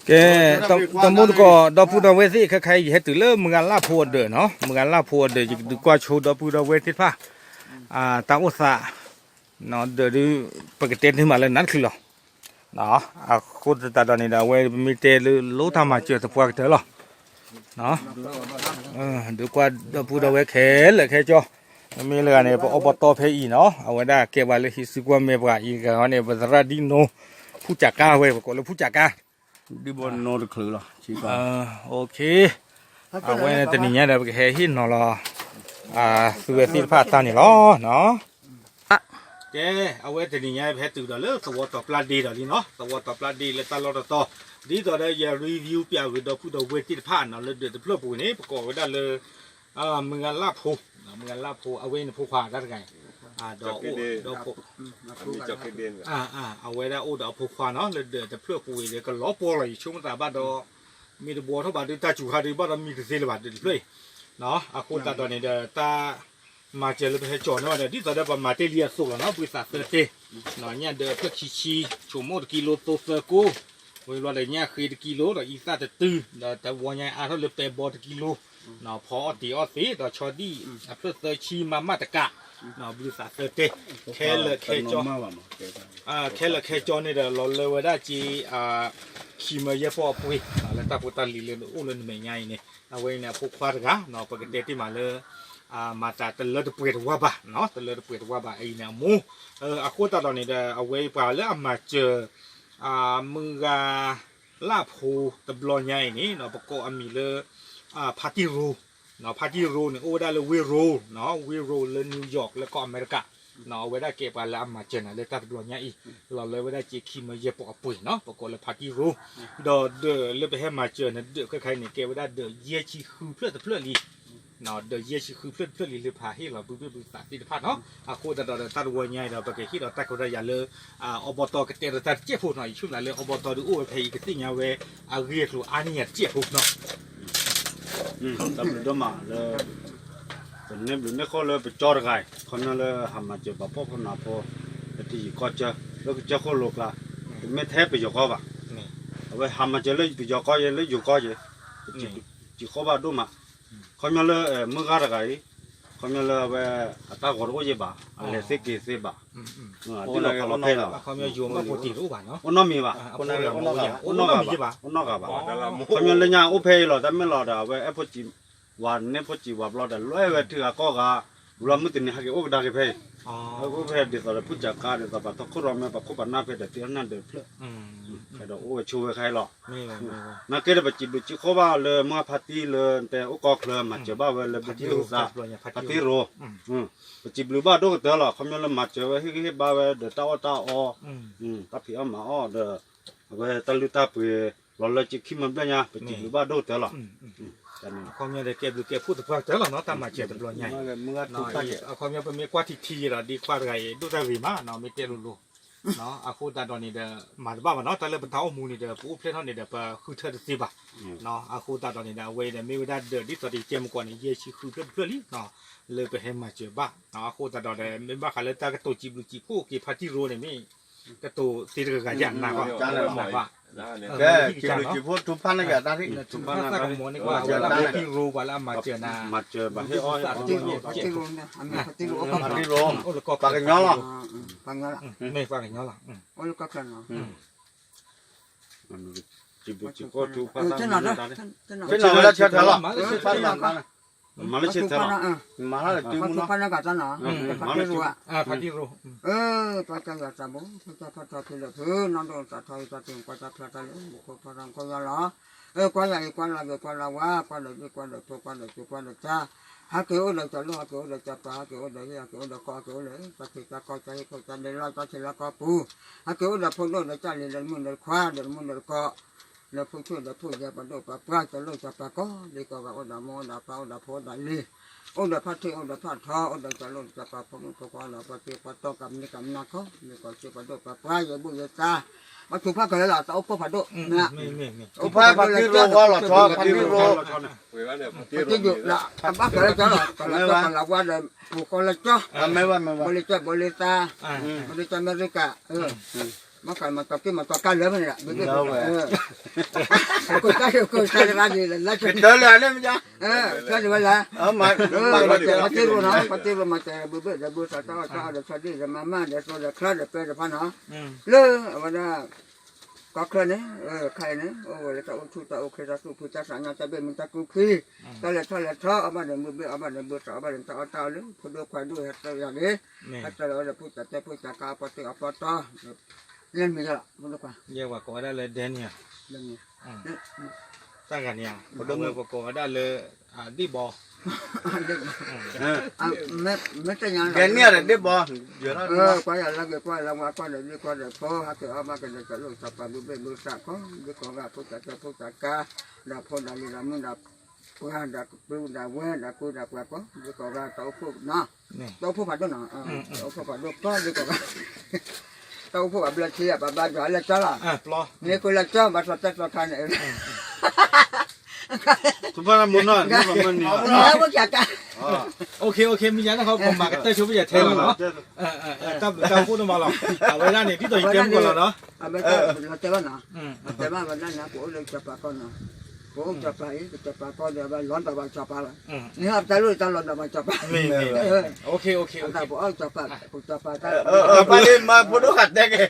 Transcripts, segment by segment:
ကဲ, တမူတကိး ဒီပုၢ်ဒီဝဲၢ်သ့ၣ် ခဲခါအံၤ ယဟဲတုၤလၢမုၢ်ဂၤလၢ်ဖိအဒၢးနီၤ, မုၢ်ဂၤလၢ်ဖိအဒၢး ယကဒုးကွၢ်ဆိဒီပုၢ်ဒီဝဲၢ်သ့ၣ်တဖၣ် တၢ်အိၣ်သး ဒၢးဒုး ပကတဲန့ၢ်မးလၢနၤတချုးလီၤ. အဃိသတးဒီးန့ၣ်ဒီး အဝဲပမ့ၢ်တဲလၢလိၣ်တၢ်မၤစၢၤသပှၢ်ကတၢၢ်လီၤ. ဒုးကွၢ်ဒီပုၢ်ဒီဝဲၢ်ခဲလၢာ်ခဲဆ့, မ့မ့ၢ်လၢဂၤန့ၣ် ပအိၣ်ဘီတီဖဲအံၤနီၤ, အဝဲဒၣ်ကဲပှၤလၢဟံးစုကွၢ်မဲပှၤအံၤဂၤန့ၣ် ပသရၣ်ဒံနိ ဖူၣ်စးကါဝဲ ပကိးလၢဖူၣ်စးကါ ဒ်ဘီနီတချုးလီၤ. အဝဲန့ၣ်တနံၤညါဒီး ပကဟဲဟ့ၣ်နီၤလီၤ သုဝဲသ့ၣ်တဖၣ်အတၢ်န့ၣ်လီၤ. ကဲ, အဝဲတနံၤညါ ပဟဲတုၤဒီးလၢသဝီတီၤပျၢ်ဒ့ဒီးလံနီၤ, သဝီတီၤပျၢ်ဒ့လၢတၢ်လီၢ်တတီၤ, ဒ်သိးဒီးယ review ပၠးဂ့ၤဒီပုၢ်ဒီဝဲၢ်သ့ၣ်တဖၣ်နီၤ, လၢဒၢးတဖျၢၣ်ပူၤန့ၣ် ပကိးဝဲဒၣ်လၢ မုၢ်ဂၤလၢ်ဖိ, မုၢ်ဂၤလၢ်ဖိ အဝဲန့ၣ်ဖိခွါတၢ်တဂၤအံၤ, ဒီးအိၣ်ဒီးဖိ အဝဲဒၣ်အိၣ်ဒီးအဖိခွါနီၤ, လၢဒၢးတဖျၢၣ်ပူၤအံၤဒီး ကလီၤပှီၢ်လီၤ ယဆိကမိၣ်သးဘၣ်ဒီး မ့ၢ်တဘှီထီၣ်ဘၣ်ဒီး တၢ်စူၤခါဒီး ဘၣ်ဒီးမံတသ့လၢၤဘၣ် ဒၢးတဖျၢၣ်အံၤ, အဃိသတးဒီးန့ၣ်ဒီး တၢ်မၤစၢၤလၢပဟဲကၠီၤန့ၢ်ဘၣ်ဒီး ဒ်သိးဒီးပမၤတ့ၢ်လံအသိးလီၤနီၤ, ဘှံးသးသၢတဲ, ညၣ်ဒၢးအဖျၢၣ်ခံဆံ, ဆိမိၣ်တကံလိ သိသၢကိ, ဝံၤဘျီဒီးညၣ်ဃ့တကံလိ ဒီးအံသၣ်တတုၤ, ဒီးတဝီညါအါထီၣ်လၢပဲဘီတကံလိ, ဖီအီၣ်တ့ၤအီၣ်သ့ၣ် ဒီးဆီဒံၣ်အဖျၢၣ်သၢဆံ မးမးတကး, ဘှံးသးသၢတဲ, ခဲလၢာ်ခဲဆ့ ခဲလၢာ်ခဲဆ့န့ၣ်ဒီး လီၤလၢဝဲဒၣ်က့ၤ ခံမၢယဲၢ်ပီၢ်အပှ့ၤ, လၢတၢ်ဖိတၢ်လံၤလၢအိၣ်လၢနမဲာ်ညါအံၤန့ၣ် အဝဲအံၤန့ၣ် အဖိခွါတဂၤ, ပကတဲတ့ၢ်မးလၢ မၤသးတလၢတပှဲၤတဝၢ်ဘၣ်, တလၢတပှဲၤတဝၢ်ဘၣ် အအံၤန့ၣ်အမိၢ်, အဃိသတးဒီးန့ၣ်ဒီး အဝဲပှၤလၢအမၤစၢၤ မုၢ်ဂၤလၢ်ဖိတဘျီညါအံၤန့ၣ် ပကိးအမံၤလၢ ဖါတံၢ်ရိ, ဖါတံၢ်ရိန့ၣ် အိၣ်ဝဲဒၣ်လၢ ဝ့ၢ်ရိ, ဝ့ၢ်ရိလၢ New York လၢကီၢ်အမဲရကၤ, အဝဲဒၣ်ကဲပှၤလၢအမၤစၢၤနၤလၢတၢ်တဘျီညါအံၤ, လီၤလၢဝဲဒၣ်က့ၤခံမၢယဲၢ်ပီၢ်အပှ့ၤနီၤ, ပကိးလၢဖါတံၢ်ရိ, ဒီးဒၢးလၢပဟဲမၤစၢၤနၤဒၢးခဲခါအံၤန့ၣ် ကဲဝဲဒၣ်ဒၢးယဲၢ်ဆံဃုဖျၢၣ်တဖျၢၣ်လံ ဒၢးယဲၢ်ဆံဃုဖျၢၣ်တဖျၢၣ်လံ လၢပဟဲဟ့ၣ်လီၤဘုဘ့ၣ်ဘုသးသ့ၣ်တဖၣ်နီၤ, အဃိသတးဒီးတၢ်တဝီညါအံၤဒီး ပကဟ့ၣ်ဒီးတၢ်ကရၢယၤလၢ အီဘီတီကတဲဒီးတၢ်တစဲးဖိနီၤ, ယဆိကမိၣ်လၢအီဘီတီဒုးအိၣ်ဝဲဖဲအံၤ ကသ့ၣ်ညါဝဲအဂ့ၢ်အကျိၤအါန့ၢ်ယၤတစဲးဖိနီၤ တၢ်ဘျုးဒိၣ်မးလၢ ပန့ၢ်ဘျုးန့ၢ်ဃိလၢပကၠီတဂၤအံၤ ခီပညီလၢဟးမၤစၢၤပှၤဖှီၣ်ဖိနးဖိ ပတယံၤကီၢ်စၢၢ် လၢကစၢၢ်ခိၣ်လိၤကျါ, တမ့ၢ်ထဲပယီၤကီၢ်ဘၣ်, အဝဲဟးမၤစၢၤလၢပယီၤကီၢ်ယဲ လၢယိၤကီၢ်ယဲ, ပစံးဃိဘၣ်ဒိၣ်မး, ခီပညီလၢ မုၢ်ဂၤတဂၤအံၤ, ခီပညီလၢအဝဲ အတၢ်ဂီၤတအိၣ်ယဲဘၣ်, အလဲၤသ့က့ၤသ့ဘၣ်, ဒ်လီၤဖးလီၤဖဲလီၤ, အိၣ်နီတမံၤဘၣ်, အိၣ်နီတဂၤဘၣ်, အိၣ်နီတဂၤဘၣ်, ခီပညီလၢညါအိၣ်ဖဲအံၤလီၤ တၢ်မ့ၢ်လီၤဒီး အဝဲအဲၣ်ဖိစံး ဝၤန့ၢ်ဖိစံးဝၤဘျီဒီး လီၤအဲၣ်ဝဲထုဂၤကီၢ်ဂၤ, ဘျီမုၢ်တနံၤဟဲက့ၤအိၣ်ကဒါက့ၤဖဲအံၤ, အိၣ်ဖဲဒ်သိးဒီးဖုၣ်စးကါ ဒ်သိးပှၤထီခိၣ်ရိမ့ၢ်ပှၤခိၣ်ပှၤနၢ်ဖဲဒီးတ့ၢ်အီၣ်နၢ်ဒၢးတဖျၢၣ်, ဒီးအိၣ်ဝဲဆိဝဲခဲအံၤလီၤ, နာ်က့ဒီးပစံးဘျုးစံးဖှိၣ်ဘၣ်လၢမုၢ်ဂၤဖါတံၢ်လၢတဲအိၣ်ကီၢ်ချၢ မၤစၢၤဘၣ်ဝဲလၢဘုဘ့ၣ်ဘုသး, ဖါတံၢ်ရိ, ပစံးဘျုးဘၣ်ဒိၣ်ကတၢၢ်လီၤ ခီပညီလၢမၤစၢၤဝဲ ဟ့ၣ်ဂံၢ်ဟ့ၣ်ဘါဝဲဒီးတၢ်အီၣ်တၢ်အီ, တၢ်ဖံးအီၣ်မၤအီၣ်ဒီး အဝဲတၢ်လုၢ်တၢ်ပှ့ၤ လီၤလၢက့ၤခံမၢဘျဲၣ်ညါ ပစံးဘျုးဘၣ်ဒိၣ်ကတၢၢ်လီၤ. အခီပညီဒီးကဲဘျုးကဲဖှိၣ်သပှၢ်ကတၢၢ်လီၤနီၤ တၢ်မၤစၢၤတဘျီညါအံၤ, အခီပညီပမ့ၢ်ကွၢ်ထံထံယဲဒီး ဒ်ကွၢ်တဂၤအံၤ ဒိၣ်တၢ်ဂ့ၤမးနီၤ မ့ၢ်တဲလိၤလိၤ, အဃိသတးဒီးန့ၣ်ဒီး မၤတဘၣ်ဘၣ်နီၤ တၢ်လၢပတၢ်အိၣ်မူန့ၣ်ဒီး ပအိၣ်ဖျဲၣ်ထီၣ်န့ၣ်ဒီး ပဃုထၢတသ့ဘၣ်, အဃိသတးဒီးန့ၣ်ဒီး အဝဲအံၤဒီးမ့ၢ်ဝဲဒၣ်ဒၢးဒ်သိးဒီးယတဲမကီးန့ၣ် ယဲၢ်ဆံဃုဖျၢၣ်တဖျၢၣ်လံ, လၢပဟဲမၤစၢၤဘၣ်, အဃိသတးဒီးဒီး မ့ၢ်ဘၣ်ဃးလၢတၢ်ကတိၤစံးဘျုးစံးဖှိၣ်က့ၤဖါတံၢ်ရိန့ၣ်မ့ၢ် ကတိၤသ့တဂၤဂၤယၤနၤဘၣ်, ကဲ စံးဘျုးစံးဖှိၣ်ထူဖးန့ၢ်က့ၤတၢ်သ့ၣ် ထူဖးသးကမီၤန့ၢ်ကွၢ် ဝဲဒၣ်ဖါတံၢ်ရိ ပှၤလၢအမၤစၢၤနၤ, မၤစၢၤဘၣ်ဟ့ၣ်အီၣ် ဖါတံၢ်ရိ ပှၤကညီလီၤ, မ့ၢ်ပှၤကညီလီၤ, စံးဘျုးစံးဖှိၣ်ထူဖးသးကမီၤန့ၢ်တၢ်သ့ၣ်, ဆ့ၣ်နီၤလၢဆၢထၢၣ်လီၤ, မၤလၢဆ့ၣ်ထၢၣ်လီၤ, မၤလၢတုမူနီၤ, ဖါတံၢ်ရိ ပှၤကညီယွၤတၢ်ဘိ ဖဲတၢ်ဖးထီဖံးလၢဖု နီၢ်ဒိၣ်သးထီအံၤ တၢ်တ့ၢ်ကွၢ်တၢ်ဖျါတၢ်လၢမူခိၣ်ဖီထီခိၣ်ယွၤလီၤ, ကွၢ်ယၤအံၤ ကွၢ်လၢဂ့ၤ ကွၢ်လၢဝါ ကွၢ်လၢဒ့ ကွၢ်လၢဖိ ကွၢ်လၢကၠိ ကွၢ်လၢကၠၢ်, ဟဲက့ၤအိၣ်ဒီးကၠီၤလိၣ် ဟဲက့ၤအိၣ်ဒီးကၠီၤပၤ ဟဲက့ၤအိၣ်ဒီးဟံၣ် ဟဲက့ၤအိၣ်ဒီးဃီ ဟဲက့ၤအိၣ်ဒီးတၢ်ထံးတၢ်ကီၢ် တၢ်ဟံၣ်ခိၣ်တၢ်ဒဲးလီၢ် တၢ်ထံးလီၢ်ကီၢ်ပူၤ, ဟဲက့ၤအိၣ်ဒီးဖိဒိၣ်ဒီးကၠီလံ ဒီးမုၣ်ဒီးခွါ ဒီးမုၣ်ဒီးကီၢ် ဒီးဖိဆံးဒီးဖိယဲၢ် ပှၤဒိၣ်ပှၤပှၢ် ကၠီၤလိၣ်ကၠီၤပၤကိးဒံကိးဂၤ အိၣ်ဒီးမိၢ်အိၣ်ဒီးပၢ် အိၣ်ဒီးဖိအိၣ်ဒီးလံၤ, အိၣ်ဒီးဖါထံး အိၣ်ဒီးဖါထီ အိၣ်ဒီးကၠီၤလိၣ်ကၠီၤပၤ ဖိမုၣ်ဖိခွါ ဒီးပှၤသ့ပှၤတီၢ်ကမျ့ၢ်ကမျၢ်ကိးဒံကိးဂၤ ဆ့ပှၤဒိၣ်ပှၤပှၢ် ယဲၢ်ဘူၣ်ယဲၢ်သါ, ပှၤထူးဖးကလၢလီၤ တၢ်အိၣ်ဖှိၣ်ဖးဒိၣ်, အိၣ်ဖှိၣ်ဖးဒိၣ်လၢကၠီၤ ပှၤထူးဖးဒိၣ်လီၤ ပှၤထူးဖးဒိၣ်လီၤ ပှၤထူးဖးဒိၣ်လီၤ ပှၤလၢကၠီၤလီၤ ပှၤလၢကၠီၤ ပှၤလၢဝါဒီး ပူၤဃီလၢကၠီၤ, ဘိလ့ကၠီၤ ဘိလ့သါ, ဘိလ့ကၠီၤအမဲရကၤ, မ့ၢ်ကမၤတီက့ၢ်မၤတီကါလၢဖဲန့ၣ်ဒီး ဘုဘ့ၣ်ဘုဘ့ၣ် ကိးတၢ်ကိးတၢ်တဂၤန့ၣ် လၢကတၢၢ်လၢအလၢမ့ၢ် ကတၢၢ်လၢ ပှၤတ့ရိမၤတ့ရိမၤတ့ ဘုဘ့ၣ်ဒီးဘုသးတၢ်အီၣ်တၢ်အီဒီးဆီဒံၣ်ဒီးမၤမၢ်ဒီးသိဒီးချါဒီးပဲဒီးဖးနီၤ လၢအဝဲဒၣ် ကီၢ်ချၢန့ၣ် ခဲအံၤန့ၣ် အိၣ်ဝဲလၢတၢ်အိၣ်ဆူၣ်တၢ်အိၣ်ချ့ တၢ်သူၣ်ဖှံသးညီ တၢ်ဘၣ်မုာ်တၢ်ကူၣ်ဖှံ တၢ်လဲၤထီၣ်လဲၤထီ အီၣ်ဘၣ်ဒီးဘုဘ့ၣ် အီၣ်ဘၣ်ဒီးဘုသး အီၣ်ဘၣ်ဒီးတၢ်အီၣ်တၢ်အီလၢ ဖိဒိၣ်ခွါဒိၣ်ဟဲတၢ်ယၤန့ၣ် ဟဲတၢ်လီၤဝဲဒီး ဖိတၢ်တဲဖိတၢ်ကါ အပှၤတဲအပှၤတီ လၢမံၤလီၤ ဖိဒိၣ်ခွါ ယဲပှၤကိးဝဲဒၣ်လၢ Daniel တၢ်ဂၤန့ၣ် ပဒိၣ်မုၣ်ပကိးဝဲဒၣ်လၢ ဒ့ၣ်ဘီ မ့ၢ်တညါ Daniel ဒီးဒ့ၣ်ဘီ ကွၢ်ယၤလၢက့ၤကွၢ်လၢဝါကွၢ်ဒီးဒ့ၣ်ကွၢ်ဒီးဖိ ဟးက့ၤအီၣ်ဘၣ်က့ၤဒီးတၢ်လိၣ်စီၤပၤဘုဘ့ၣ်ဘုသးခီ ဒ့ၣ်ကိးဂၤ ဖိတၢ်တဲဖိတၢ်ကါ ဒီးဖိဒီးလံၤဒီးမုၣ်ဒီး ပှၤဒီးကပြုဒီးဝဲဒီးကူဒီးပှၤကိး ဒ့ၣ်ကိးဂၤ တၢ်အိၣ်ဖှိၣ်နီၤ တၢ်အိၣ်ဖှိၣ်ဖးဒိၣ်နီၤ တၢ်အိၣ်ဖှိၣ်ဖးဒိၣ်ကီ ဒ့ၣ်ကိးဂၤ တၢ်အိၣ်ဖှိၣ်ဘၣ်ဘျၢထံ ပဘၣ်ဒွးလၢကၠီလီၤ မ့ၢ်ဃုလၢကၠီ ဘၣ်ထီၣ်တဲတီခါန့ၣ် ဖိဖးမုၢ်နီၢ် မ့ၢ်ဝဲကၠီကါ မ့ၢ်ညါန့ၣ် ပမၤကတၢၢ်ဆိဖဲယဲထဲလီၤနီၤ တၢ်ဘျုးတၢ်ဖှိၣ်ဒိၣ်မးလီၤ အဝဲဒၣ်န့ၣ် ဒ်သိးယတဲမုၢ်ကီၢ်လီၤနီၤ တဲဘၣ်ဝဲဒၣ်န့ၣ် ပအိၣ်လၢကၠီပၤကီၢ်နီၤ ပအိၣ်ကၠီပၤအံၤ ကၠီပၤကီၢ်ဒီး ဘၣ်လီၤဒီးဘၣ်ကၠီပၤလီၤ န့ၣ်ဟီပတၢ်လိၣ်တၢ်လီၤဒီးဘၣ်ကၠီပၤ ပအိၣ်ကၠီပၤ ပကၠီပၤတၢ် ပှၤလၢမၤဖိဒိၣ်ဃာ်တဲက့ၤ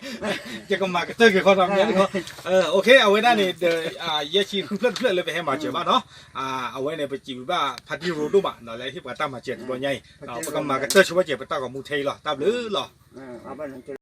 ယကမၤကတၢၢ်က့ၤခီဒီးမ့ၢ်န့ၣ်ခီ အဝဲဒၣ်န့ၣ်ဒီး ယဲၢ်ဆံဃုဖျၢၣ်တဖျၢၣ်လၢပဟဲမၤစၢၤဘၣ်နီၤ အဝဲန့ၣ် ပစံးဘျုးဘၣ်ဖါတံၢ်ရိဒိၣ်မး လၢဟ့ၣ်ပှၤတၢ်မၤစၢၤတဘျီညါအံၤ ပကမၤကတၢၢ်ဆိဝဲက့ၤ ပတၢ်ဂီၤမူထဲအံၤလီၤ တၢ်ဘျုးလီၤ